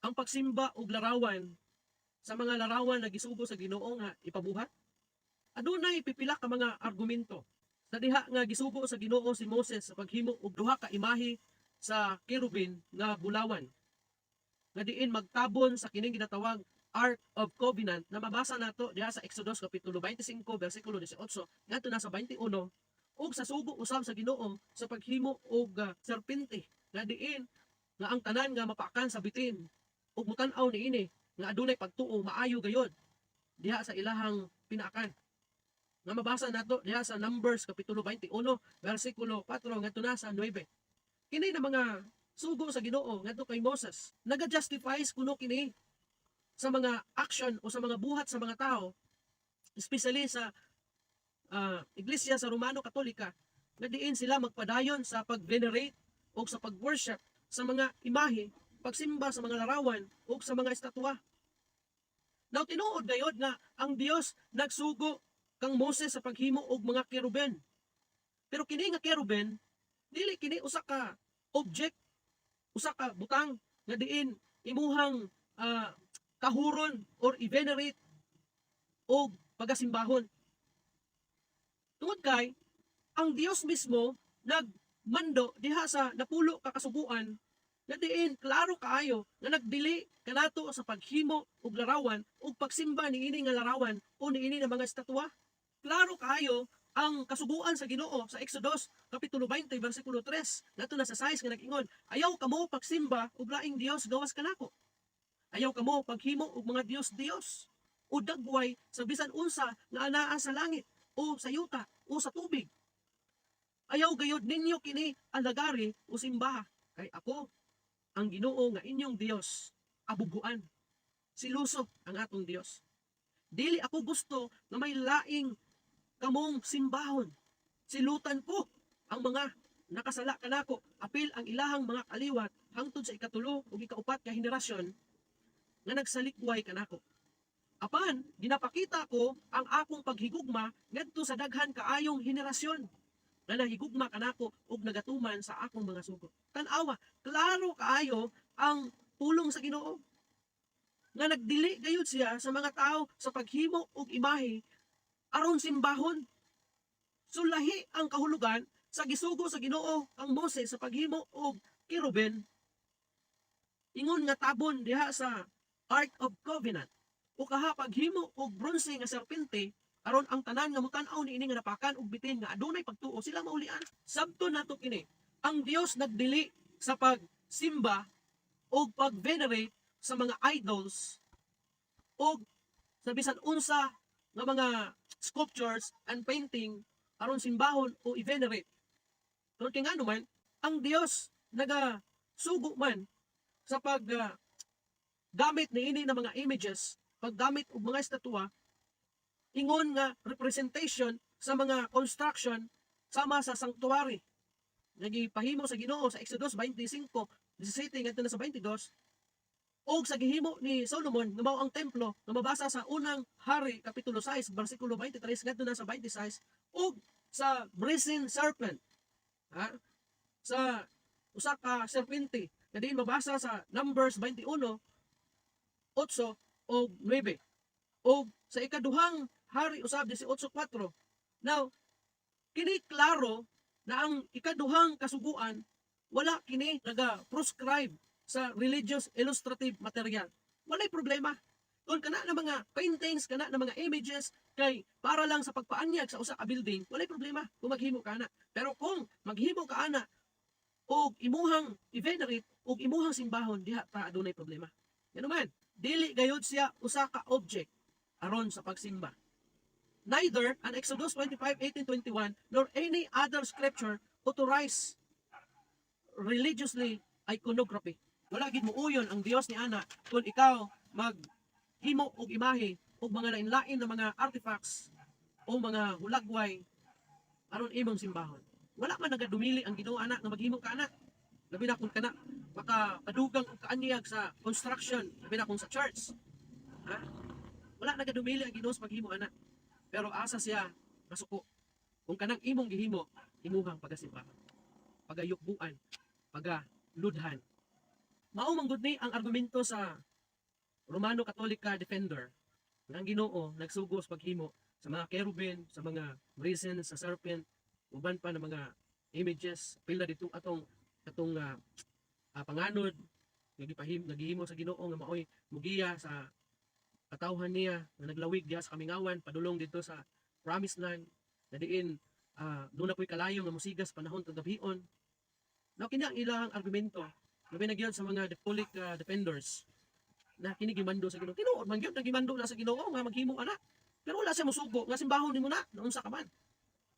Ang pagsimba og larawan sa mga larawan na gisugo sa Ginoo nga ipabuhat? Adunay pipila ka mga argumento sa diha nga gisugo sa Ginoo si Moses sa paghimo og duha ka imahe sa kerubin nga bulawan nga diin magtabon sa kining ginatawag Ark of Covenant na mabasa nato diha sa Exodus kapitulo 25 bersikulo 18 ngadto na sa 21, ug sa sugo usab sa Ginoo sa paghimo og serpente nga diin nga ang tanan nga mapakan sa bitin ug mutan-aw niini nga adunay pagtuo, maayo gayod diha sa ilahang pinaakan, nga mabasa nato diha sa Numbers kapitulo 21 bersikulo 4 ngadto na sa 9. Kini na mga sugo sa Ginoo ngadto kay Moses, naga-justifies kuno kini sa mga action o sa mga buhat sa mga tao, especially sa Iglesia sa Romano Katolika, nga diin sila magpadayon sa pag-venerate o sa pag-worship sa mga imahe, pagsimba sa mga larawan o sa mga estatwa. Now, tinuod gayod nga ang Dios nagsugo kang Moses sa paghimo og mga keruben. Pero kini nga keruben, dili kini usa ka object, usa ka butang nga diin imuhang kahuron or i-venerate og pagasimbahon. Tungod kay ang Dios mismo nagmando diha sa napulo ka kasuguan nga diin klaro kaayo nga nagdili kanato sa paghimo og larawan ug pagsimba niini nga larawan o niini nga mga estatwa. Klaro kaayo ang kasuguan sa Ginoo sa Exodus kapitulo 20 bersikulo 3 ngadto na sa 6 nga nag-ingon, "Ayaw kamo pagsimba og laing dios gawas kanako. Ayaw kamo paghimo og mga dios-dios o dagway sa bisan unsa nga anaa sa langit o sa yuta o sa tubig. Ayaw gayod ninyo kini alagari o simbaha, kay ako ang Ginoo nga inyong Dios, abuguan." Siluso ang atong Dios. Dili ako gusto nga may laing kamong simbahon. Silutan ko ang mga nakasala kanako, apil ang ilahang mga kaliwat hangtod sa ikatulo ug ikaupat ka henerasyon nga nagsalikway kanako. Apan ginapakita ko ang akong paghigugma ngadto sa daghan kaayong henerasyon nga nahigugma kanako ug nagatuman sa akong mga sugo. Tan-awa, klaro kaayo ang pulong sa Ginoo nga nagdili gayud siya sa mga tao sa paghimo og imahe aron simbahon. Sulahi ang kahulugan sa gisugo sa Ginoo ang Moses sa paghimo og keruben ingon nga tabon diha sa Ark of Covenant o kaha paghimo og bronze nga serpente aron ang tanan nga mutan-aw niini nga napakan og bitin nga adunay pagtuo, sila maulian. Sabton nato kini, ang Dios nagdili sa pagsimba og pag-venerate sa mga idols og sa bisan unsa nga mga sculptures and painting aron simbahon o i-venerate. Pero kay ngano man, ang Dios naga sugo man sa pag gamit niini na mga images, paggamit og mga estatwa ingon nga representation sa mga construction sama sa sanctuary nga gipahimo sa Ginoo sa Exodus 25:17 ngadto na sa 22, og sa gihimo ni Solomon nga mao ang templo nga mabasa sa Unang Hari kapitulo 6 bersikulo 23 ngadto na sa 26, ug sa brazen serpent, ha, sa usa ka serpente nga diin mabasa sa Numbers 21:8 og 9 og sa Ikaduhang Hari usab 18:4. Now, kini klaro na ang ikaduhang kasuguan, wala kini naga proscribe sa religious illustrative material. Walay problema. Kung kana na mga paintings, kana na mga images kay para lang sa pagpaanyag sa usa ka building, walay problema kung maghimo ka ana. Pero kung maghimo ka ana og imuhang i-venerate og imuhang simbahon, diha ta adunay problema. Ngano man, dili gayud siya usa ka object aron sa pagsimba. Neither an Exodus 25, 18, 21 nor any other scripture authorize religiously iconography. Wala gid muuyon ang Dios ni ana kung ikaw maghimo og imahe og mga lain-lain na mga artifacts o mga hulagway aron imong simbahon. Wala man nagadumili ang Ginoo ana nga maghimo ka ana. Labi na kung kana makapadugang og kaanyag sa construction, labi na kung sa church. Ha? Wala nagadumili ang Ginoo sa paghimo ana. Pero asa siya masuko kung kanang imong gihimo, imuhang pagasimbahan, pagayukbuan, pagaludhan? Mao man gud ni ang argumento sa Romano Katolika defender nga ang Ginoo nagsugo sa paghimo sa mga kerubin, sa mga brazen, sa serpent, uban pa ng mga images, pila dito atong atong panganod nga gipahim naghihimo sa Ginoo nga maoy mugiya sa katawhan niya nga naglawig diha sa kamingawan padulong didto sa promised land na diin doon na po'y kalayo nga musigas panahon kagabion. Now, kini ang ilang argumento labi na gyud sa mga Catholic defenders na kini gimando sa Ginoo. Tinuod man gyud na gimando na sa Ginoo nga maghimo ana. Pero wala siya mosugo nga simbahon nimo na, naunsa ka man.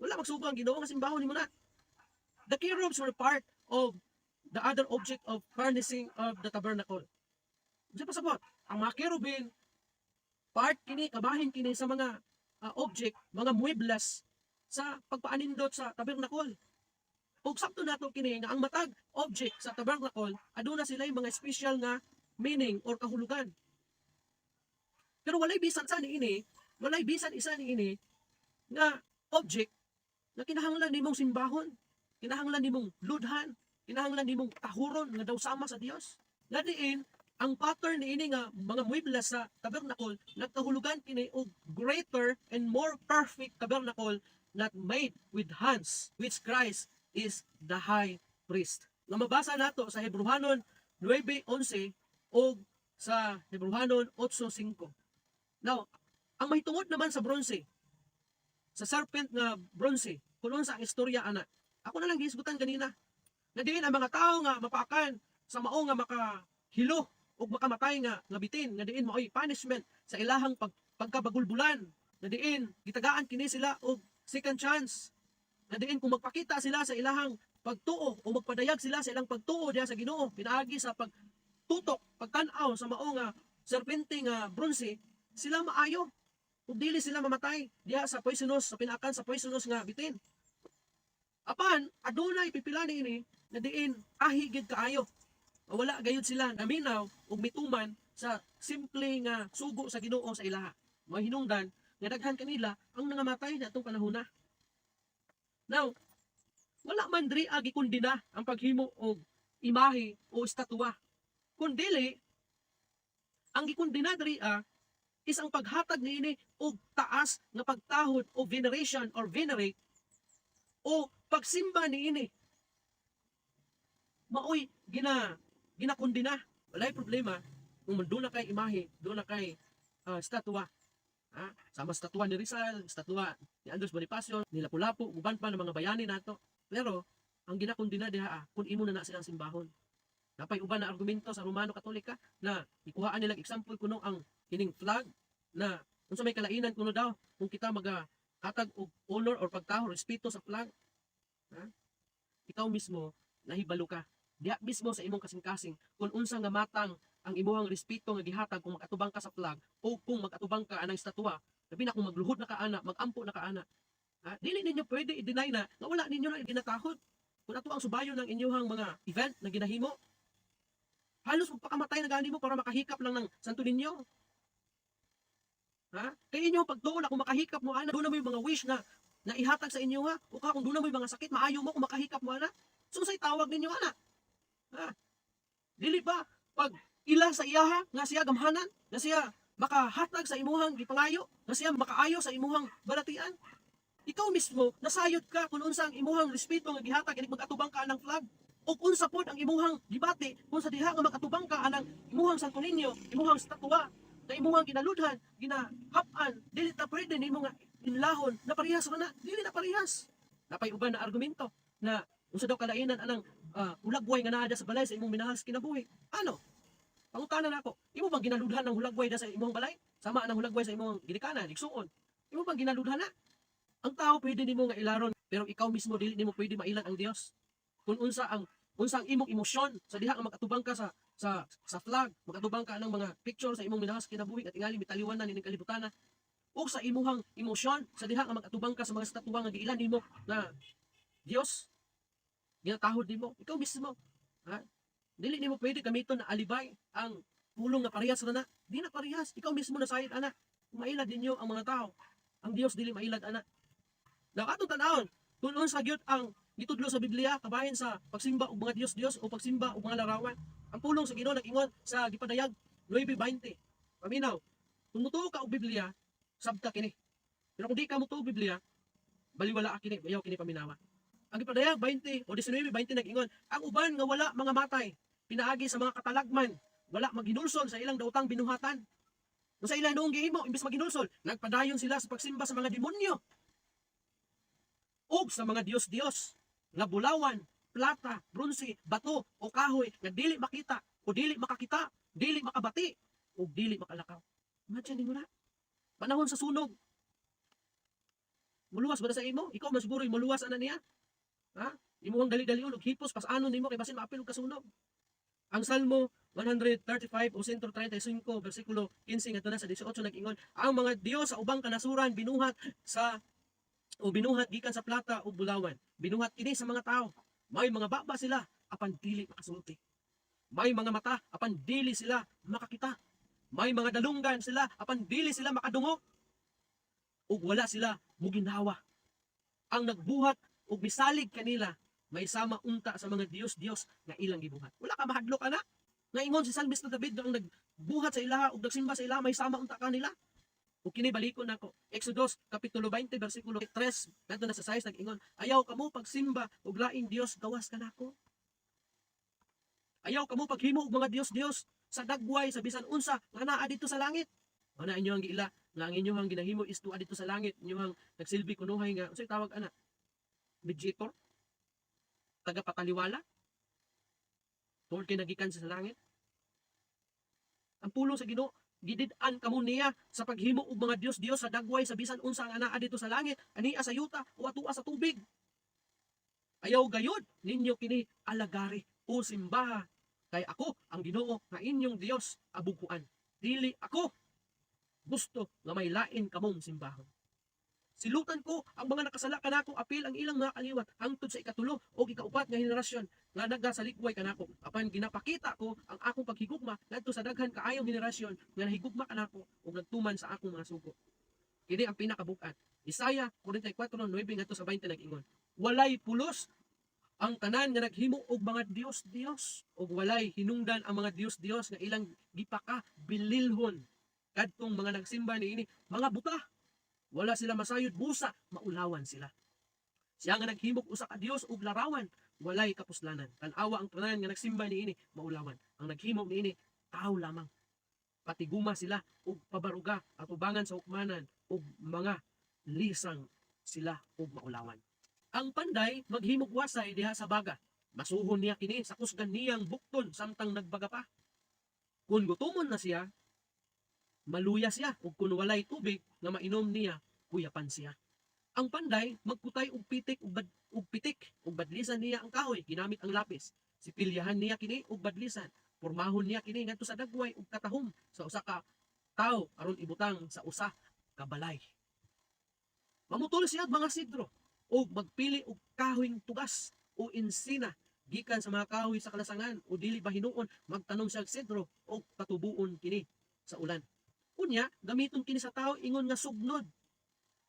Wala magsugo ang Ginoo nga simbahon nimo na. The cherubs were part of the other object of furnishing of the tabernacle. Unsa pasabot? Ang mga cherubin, part kini, kabahin kini sa mga object, mga muebles sa pagpaanindot sa tabernacle. Ug sakto nato kini nga ang matag object sa tabernacle aduna sila mga special nga meaning or kahulugan. Pero walay bisan sa niini, walay bisan isa niini nga object na kinahanglan nimong simbahon, kinahanglan nimong ludhan, kinahanglan nimong tahuron nga daw sama sa Dios. Nga diin ang pattern niini nga mga muebles sa tabernacle nagkahulugan kini og greater and more perfect tabernacle not made with hands, which Christ is the high priest. Nga mabasa nato sa Hebreohanon 9:11 o sa Hebreohanon 8:5. Now, ang mahitungod naman sa bronze, sa serpent nga bronze, kung unsa ang istorya ana. Ako na lang gihisgutan ganina. Na diin ang mga tao nga mapakan sa mao nga makahilo ug makamatay nga nga bitin nga diin maoy punishment sa ilahang pagkabagulbulan, na diin gitagaan kini sila og second chance, na diin kung magpakita sila sa ilahang pagtuo o magpadayag sila sa ilang pagtuo diha sa Ginoo pinaagi sa pagtutok, pagtan-aw sa mao nga serpente nga bronze, sila maayo ug dili sila mamatay diha sa poisonous, sa pinakan sa poisonous nga bitin. Apan adunay pipila niini na diin ahi gid kaayo, wala gayud sila naminaw ug mituman sa simple nga sugo sa Ginoo sa ilaha. Mahinungdan nga daghan kanila ang nangamatay na atong panahona. Now, wala man diri gikondena ang paghimo og imahe o estatwa. Kun dili, ang gikondena diri is ang paghatag niini og taas nga pagtahod o veneration or venerate o pagsimba niini. Maoy ginakondena. Walay problema kung doon na kay imahe, doon na kay estatwa. Ha? Sama estatwa ni Rizal, estatwa ni Andres Bonifacio, ni Lapu-Lapu, uban pa ng mga bayani nato. Pero ang ginakondena diha kung imo na na silang simbahon. Napay uban na argumento sa Romano Katolika na ikuhaan nilang example kuno ang kining flag na unsa may kalainan kuno daw kung kita maga hatag og honor or pagtahor, respeto sa flag. Ha? Ikaw mismo nahibalo ka diha mismo sa imong kasing-kasing kung unsa nga matang ang imuhang respeto nga gihatag kung mag-atubang ka sa flag o kung mag-atubang ka anang estatwa, labi na kung magluhod na ka ana, magampo na ka ana. Ha? Dili ninyo pwede i-deny na nga wala ninyo na ginatahod. Kung ato ang subayon ng inyuhang mga event na ginahimo, halos magpakamatay na gani mo para makahikap lang ng Santo Niño. Ha? Kay inyo pagtuo na kung makahikap mo ana, doon na mo yung mga wish na na ihatag sa inyo, ha. O ka kung doon na mo yung mga sakit, maayo mo kung makahikap mo ana. So unsay tawag ninyo ana? Ha? Dili ba pag ila sa iyaha nga siya gamhanan, nga siya makahatag sa imuhang gipangayo, nga siya makaayo sa imuhang balatian? Ikaw mismo nasayod ka kung unsa ang imuhang respeto nga gihatag inig mag-atubang ka anang flag. O unsa pod ang imuhang gibati kung sa diha nga mag-atubang ka anang imuhang Santo Niño, imuhang estatwa, na imuhang ginaludhan, ginahap-an, dili ta pwede nimo nga inlahon na parehas ra na, dili na parehas. Napay uban na argumento na unsa daw kalainan anang hulagway nga naa sa balay sa imong minahal sa kinabuhi. Ano? Pangutana nako, imo bang ginaludhan ng hulagway da sa imong balay? Sama ang hulagway sa imong ginikanan, igsuon. Imo bang ginaludhan na? Ang tao pwede nimo nga ilaron, pero ikaw mismo dili nimo pwede mailan ang Dios. Kung unsa ang imong emosyon sa diha nga mag-atubang ka sa flag, mag-atubang ka ng mga picture sa imong minahal sa kinabuhi at tingali mitaliwan na nining kalibutan, o sa imuhang emosyon sa diha nga mag-atubang ka sa mga estatwa nga giilan nimo na Dios, ginatahod nimo, ikaw mismo. Ha? Dili nimo pwede gamiton na alibay ang pulong nga parehas ra na. Di na parehas. Ikaw mismo nasayod ana. Kung mailad ninyo ang mga tao, ang Dios dili mailad ana. Now, atong tan-awon kung unsa gyud ang gitudlo sa Biblia kabahin sa pagsimba og mga dios-dios o pagsimba og mga larawan. Ang pulong sa Ginoo nag-ingon sa gipadayag 9:20. Paminaw, kung mutuo ka og Biblia, sabta kini. Pero kung di ka mutuo og Biblia, baliwala kini, ayaw kini paminawa. Ang gipadayag 20 o 19:20 nag-ingon, ang uban nga wala mga matay, pinaagi sa mga katalagman, wala maghinulsol sa ilang daotang binuhatan. Kung sa ilang noong gihimo, imbes maghinulsol, nagpadayon sila sa pagsimba sa mga demonyo ug sa mga diyos-diyos nga bulawan, plata, bronse, bato o kahoy nga dili makita o dili makakita, dili makabati o dili makalakaw. Imagine mo na. Panahon sa sunog. Muluwas ba na sa imo? Ikaw man siguro yung muluwas ana niya. Ha? Imo ang dali-dalion og hipos pasanon nimo kay basin maapil og kasunog. Ang Salmo 135 o 135 versikulo 15 ngadto na sa 18 nag-ingon, ang mga Dios sa ubang kanasuran binuhat sa o binuhat gikan sa plata o bulawan. Binuhat kini sa mga tao. May mga baba sila apan dili makasulti. May mga mata apan dili sila makakita. May mga dalunggan sila apan dili sila makadungog. Ug wala sila muginhawa. Ang nagbuhat ug misalig kanila may sama unta sa mga diyos-diyos nga ilang gibuhat. Wala ka mahadlok ana. Ngaingon si Salmista David nga ang nagbuhat sa ilaha ug nagsimba sa ilaha may sama unta kanila. Ug kini balikon nako. Exodus kapitulo 20 versikulo 3 ngadto na sa 6 nag-ingon, ayaw kamo pagsimba og laing dios gawas kanako. Ayaw kamo paghimo og mga dios-dios sa dagway sa bisan unsa nga naa didto sa langit. Ana inyo ang giila nga ang inyong ginahimo is tuwa didto sa langit, inyong nagsilbi kunuhay nga unsay tawag ana? Mediator? Tagapataliwala? Tungod kay nagikan sa langit. Ang pulong sa Ginoo, gidid-an kamo niya sa paghimo og mga dios-dios sa dagway sa bisan unsa nga naa didto sa langit, ania sa yuta o atua sa tubig. Ayaw gayud ninyo kini alagari o simbaha kay ako ang Ginoo nga inyong Dios abughuan. Dili ako gusto nga may lain kamong simbahon. Silutan ko ang mga nakasala kanako apil ang ilang mga kaliwat hangtod sa ikatulo o ikaupat nga henerasyon nga nagasaligway kanako, apan ginapakita ko ang akong paghigugma ngadto sa daghan kaayong henerasyon nga nahigugma kanako ug nagtuman sa akong mga sugo. Kini ang pinakabug-at. Isaiah 44:9 ngadto sa 20 nag-ingon, walay pulos ang tanan nga naghimo og mga dios-dios ug walay hinungdan ang mga dios-dios nga ilang gipaka bililhon. Kadtong mga nagsimba niini mga buta, wala sila masayod, busa maulawan sila. Siya nga naghimog usa ka dios ug larawan walay kapuslanan. Tan-awa ang tanan nga nagsimba niini, maulawan. Ang naghimo niini tao lamang. Patiguma sila ug pabaruga atubangan sa hukmanan ug mga lisang sila ug maulawan. Ang panday maghimog wasay diha sa baga. Masuhon niya kini sa kusgan niyang bukton samtang nagbaga pa. Kung gutomon na siya, maluya siya, ug kun walay tubig nga mainom niya, kuyapan siya. Ang panday magkutay og pitik og pitik ug badlisan niya ang kahoy ginamit ang lapis. Sipilyahan niya kini og badlisan. Pormahon niya kini ngadto sa dagway ug katahom sa usa ka tawo aron ibutang sa usa ka balay. Mamutol siya og mga sidro ug magpili og kahoyng tugas o ensina gikan sa mga kahoy sa kalasangan, o dili ba hinuon magtanom siya og sedro og patubuon kini sa ulan. Unya gamiton kini sa tawo ingon nga sugnod.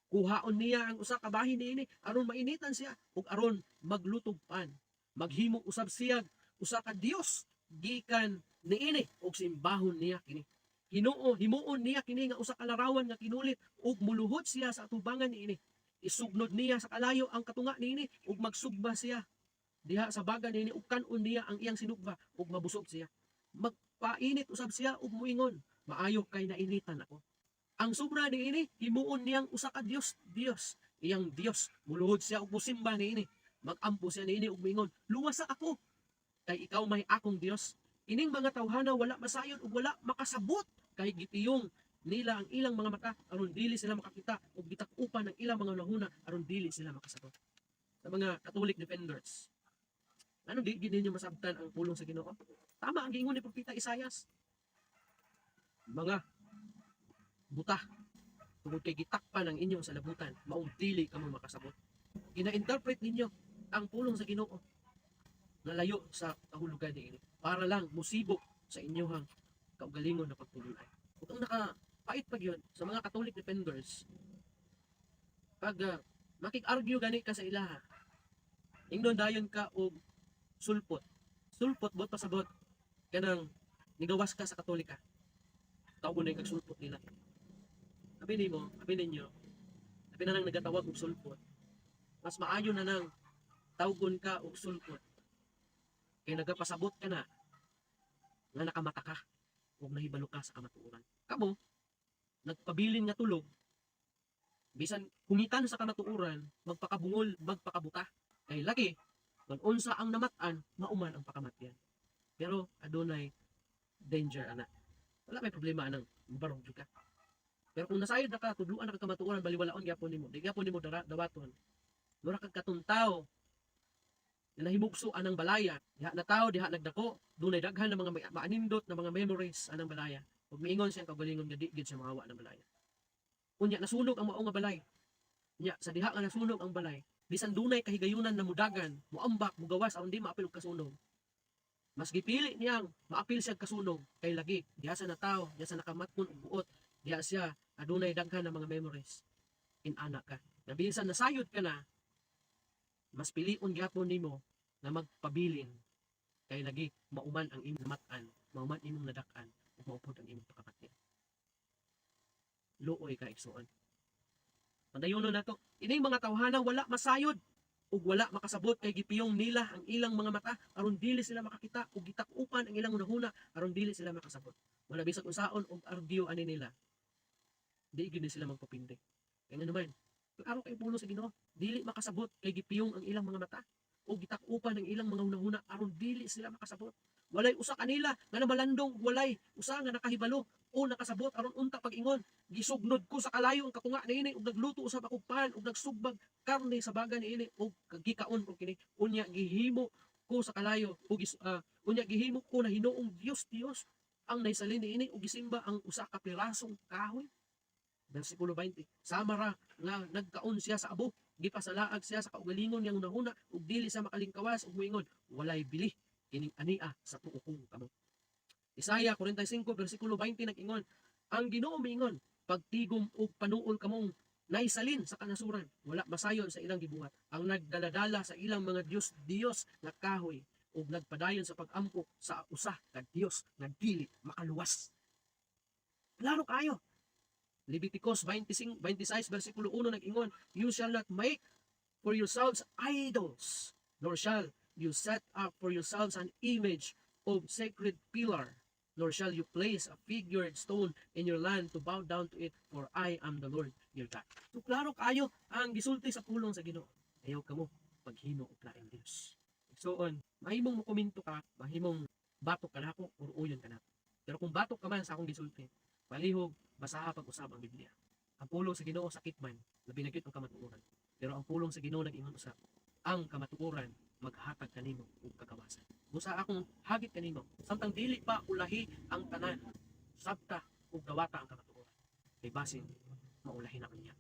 Kuhaon niya ang usa ka bahin niini aron mainitan siya ug aron maglutog pan. Maghimo usab siya usa ka dios gikan niini ug simbahon niya kini. Hinoo himuon niya kini nga usa ka larawan nga kinulit ug muluhod siya sa atubangan niini. Isugnod niya sa kalayo ang katunga niini ug magsugba siya diha sa baga niini ug kan-on niya ang iyang sinugba ug mabusog siya. Magpainit usab siya ug muingon, "Maayo kay nainitan ako." Ang sobra niini himuon niyang usa ka dios dios, iyang dios. Muluhod siya ug musimba niini. Magampo siya niini ug muingon, "Luwasa ako kay ikaw may akong dios." Ining mga tawhana wala masayod ug wala makasabot kay gitiyong nila ang ilang mga mata aron dili sila makakita ug gitak-upan ang ilang mga hunahuna aron dili sila makasabot. Sa mga Catholic defenders, ano, di gid ninyo masabtan ang pulong sa Ginoo? Tama ang giingon ni Propeta Isayas. Mga buta tungod kay gitakpan ang inyong salabutan, maong dili kamo makasabot. Gina-interpret ninyo ang pulong sa Ginoo nga layo sa kahulugan niini para lang musibo sa inyong kaugalingon na pagtulunay. Ug ang nakapait pa gyud sa mga Catholic defenders, pag makig-argue gani ka sa ilaha, ingnon dayon ka og sulpot. Sulpot, buot pasabot, Kanang nigawas ka sa Katolika, tawgon na kag sulpot nila. Abi nimo, abi ninyo, abi na nang nagatawag og sulpot. Mas maayo na nang tawgon ka og sulpot. Kay nagapasabot ka na nga nakamata ka ug nahibalo ka sa kamatuoran. Kamo, nagpabilin nga tulog, bisan hungitan sa kamatuoran, magpakabungol, magpakabuta. Kay lagi, kung unsa ang namat-an, mauman ang pakamatyan. Pero adunay danger ana. Wala may problema anang barog jud ka. Pero kung nasayod na ka, tudluan na ka kamatuoran, baliwalaon gyapon nimo. Di gyapon nimo dara, dawaton. Mura kag katuntaw na nahimugso anang balaya. Diha na tao, diha nagdako. Dunay daghan ng mga maanindot na mga memories anang balaya. Ug miingon siyang kaugalingon nga di gid siya mahawa ng balaya. Unya nasunog ang mao nga balay. Nya sa diha nga nasunog ang balay, bisan dunay kahigayunan na mudagan, muambak, mugawas aron di maapil og kasunog. Mas gipili niyang maapil siya kasunog kay lagi diha sa nataw, diha sa nakamatngon og buot, diha siya adunay daghan ng mga memories. Inana ka. Na bisan nasayod ka na, mas pilion gyapon nimo na magpabilin kay lagi mauman ang imong namat-an, mauman imong nadak-an, ug maupod ang imong pakamatyan. Luoy ka, igsuon. Padayonon nato, ining mga tawhana wala masayod ug wala makasabot kay gipiyong nila ang ilang mga mata aron dili sila makakita ug gitak-upan ang ilang hunahuna aron dili sila makasabot. Wala bisag unsaon og argue ani nila. Di gyud ni sila magpapindi. Kay nga naman, klaro kay pulong sa Ginoo, dili makasabot kay gipiyong ang ilang mga mata o gitak-upan ang ilang mga hunahuna aron dili sila makasabot. Walay usa kanila nga namalandong, walay usa nga nakahibalo o nakasabot aron unta pag-ingon, "Gisugnod ko sa kalayo ang katunga niini ug nagluto usab ako pan ug nagsugbag karne sa baga niini ug gikaon ko kini. Unya gihimo ko sa kalayo ug unya gihimo ko na hinuong Dios Dios ang naisalin niini ug gisimba ang usa ka pirasong kahoy." Versikulo 20. Sama ra nga nagkaon siya sa abo, gipasalaag siya sa kaugalingon niyang hunahuna ug dili siya makalingkawas ug moingon, "Walay bili kining ania sa tuo kong kamot." Isaiah 45 versikulo 20 nag-ingon, ang Ginoo miingon, "Pagtigom og panuol kamong naisalin sa kanasuran, wala masayon sa ilang gibuhat ang nagdaladala sa ilang mga Dios Dios nga kahoy ug nagpadayon sa pagampo sa usa ka Dios nga dili makaluwas." Klaro kayo. Leviticus 25, 26 versikulo 1 nag-ingon, "You shall not make for yourselves idols, nor shall you set up for yourselves an image of sacred pillar, nor shall you place a figured stone in your land to bow down to it, for I am the Lord your God." So klaro kayo ang gisulti sa pulong sa Ginoo. Ayaw kamo paghimo og laing Dios. So on, mahimong mokomento ka, mahimong batok ka nako or uyon ka nako. Pero kung batok ka man sa akong gisulti, palihog basaha pag-usab ang Biblia. Ang pulong sa Ginoo sakit man, labi na gyud ang kamatuoran. Pero ang pulong sa Ginoo nag-ingon usab, ang kamatuoran maghatag kanimo og kagawasan. Busa akong hagit kanimo, samtang dili pa ulahi ang tanan, sabta ug dawata ang kamatuoran. Kay basin maulahi na unya.